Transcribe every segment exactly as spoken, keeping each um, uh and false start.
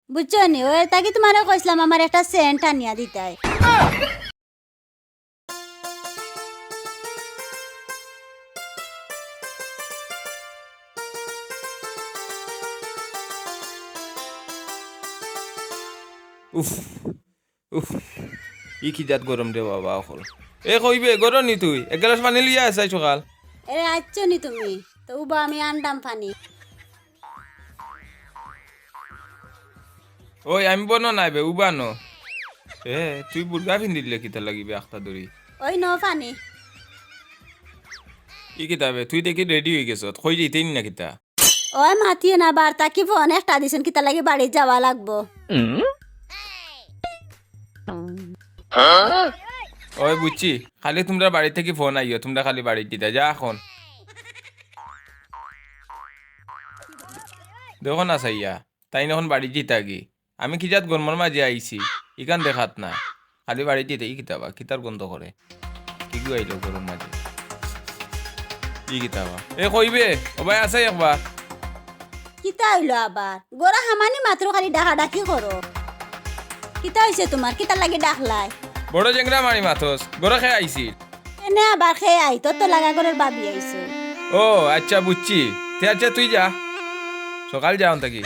বুঝছো নি? ওই তাকি তুমারে কইছলাম আমার একটা সেন্ট আনিয়া দিতায়। উফ, উফ, ই কি জাত গরম রে বাবা অকল। এ কইবে, গরম নি তুই? এক গ্লাস পানি লইয়া আয় চাই সকাল। এরে, আইচ্ছ নি তুমি? তো উবা, আমি আনতাম পানি। ওই, আমি বনো নাই বে, উবা ন। এ, তুই বুরকা ফিন্দিলে কিতা লাগিবে আখতা ধরি? ওই ন পানি। ই কিতা বে, তুই দেখি রেডি অই গেছত, কই যাইতে নি না কিতা? ওই মাতিও না, বারতা কি ফোন একটা দিছইন, কিতা লাগি বাড়িত যাওয়া লাগবো। ওই বুঝছি, খালি তুমরা বাড়ি থাকি ফোন আইও, তুমরা খালি বাড়িত যিতা, যা অখন। দেখো না চাইয়া, তাইন অখন বাড়িত যিতা গি। আমি কি জাত গরমর মাঝে আইছি, ইখান দেখাত না। খালি বাড়িত যিতা, ই কিতা বা, কিতার গন্ধ করে? কিগু আইলো গরমর মাঝে? ই কিতা বা? এ কইবে, ও ভাই আছে একবার। কিতা অইলো আবার? গরো হামানি মাত্র খালি ডাকাডাকি করো। কিতা অইছে তুমার? কিতার লাগি ডাকলায়? বড় জেংরা মারি মাতস, গরো কে আইছিল? এনে আবার কে আইতো, তো লাগা গরর ভাবি আইছে। ও, আইচ্ছা, বুঝছি। তে আইচ্ছা, তুই যা, সকাল যা অন থাকি।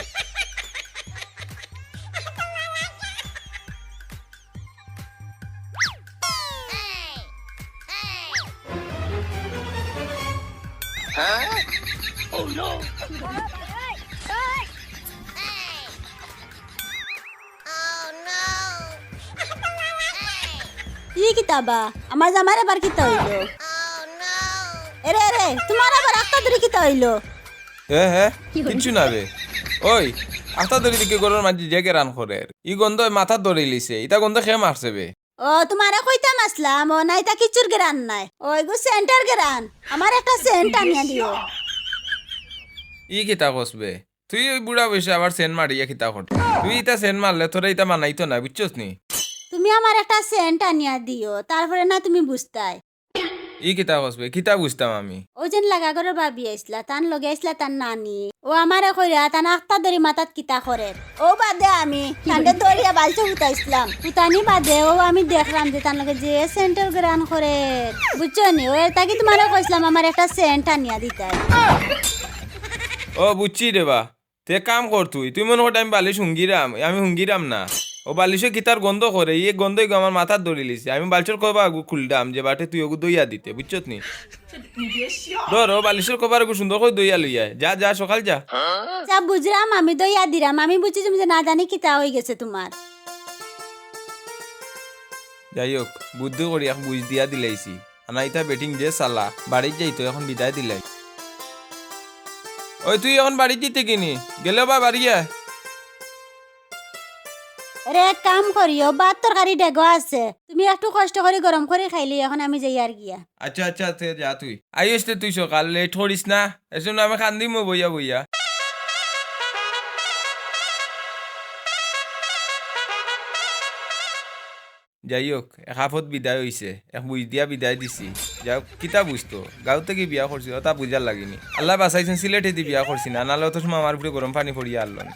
ই কিতা বা? আমার জামাইর আবার কিতা অইলো? এরে, এরে, তুমার আবার আখতা ধরি কিতা অইলো? হে, হে, কিচ্ছু না বে। ওই, আখতা ধরি দেখি গরর মাঝে যে গেরান করের, ই গন্ধয় মাথাত ধরিলিছে, ইতা গন্ধ কে মারছে বে? ও, তুমারে কইতাম আছলাম, ও না, ইতা কিচ্ছুর গেরান নায়, ও ইগু সেন্টর গেরান। আমার একটা সেন্ট আনিয়া দিও। ই কিতা কস বে? তুই ওই বুড়া বয়সে আবার সেন্ট মারিয়া কিতা করতে? তুই ইতা সেন্ট মারলে তোরে ইতা মানাইতো না, বুঝছস নি? তুমি আমার একটা সেন্ট আনিয়া দিও, তারপরে না তুমি বুঝতায়। ই কিতা কস বে? কিতা বুঝতাম আমি? ও যেন লাগা গরর ভাবি আইছলা, তান লগে আইছলা তান নানি। ও আমারে কইরা, তান আখতা ধরি মাথাত কিতা করের। ও বাদে আমি তানরে ধরিয়া বালচো ফুতাইছলাম। ফুতানি বাদে ও আমি দেখলাম যে তান লগে যে সেন্টর গেরান করের। বুঝছো নি? ও এর তাকি তুমারে কইছলাম আমার একটা সেন্ট আনিয়া দিতায়। ও বুঝছি রে বা। তে কাম কর তুই, তুই মনো কর আমি বালিশ হুঙ্গিরাম, আমি হুঙ্গিরাম না। ও বালিশে কিতার গন্ধ করে, ই গন্ধ ইগু আমার মাথাত ধরিলিছে। আমি বালিশর কভার ইগু খুলরাম যে বাটে তুই ওগু দইয়া দিতে, বুঝছত নি? ধর, ও বালিশর কভার ইগু সুন্দর করি দইয়া লইয়া আয়। যা, যা, সকাল যা। যা বুঝরাম, আমি দইয়া দিরাম। আমি বুঝছি তুমি যে না জানি কিতা অই গেছে তুমার। যাই হোক, বুদ্ধি করি এক বুঝ দিয়া দিলাইছি। আনা ইতা বেটিন যে সালা, বাড়িত যাইতো, অখন বিদায় দিলাই। ওই তুই অখন বাড়িত যিতে কিনি? গেলে বা বাড়ি আয়। এরে এক কাম করিও, ভাত তরকারি ডেগো আছে, তুমি একটু কষ্ট করি গরম করি খাইলে, অখন আমি যাইয়ার গিয়া। আইচ্ছা, আইচ্ছা, তে যা তুই। আইস তে তুই সকাল, লেট করিস না। এর জন্য আমি কান্দিমু বইয়া বইয়া। যাই হোক, এক আফত বিদায় অইছে, এক বুঝ দিয়া বিদায় দিছি। যাই হোক, কিতা বুঝতো? গাঁও থাকি বিয়া করছি, অতা বুঝার লাগিনি। আল্লায় বাঁচাইছইন, সিলেটেদি বিয়া করছি না, নালে অত সময় আমার উপরে গরম পানি পড়িয়া আরলো না।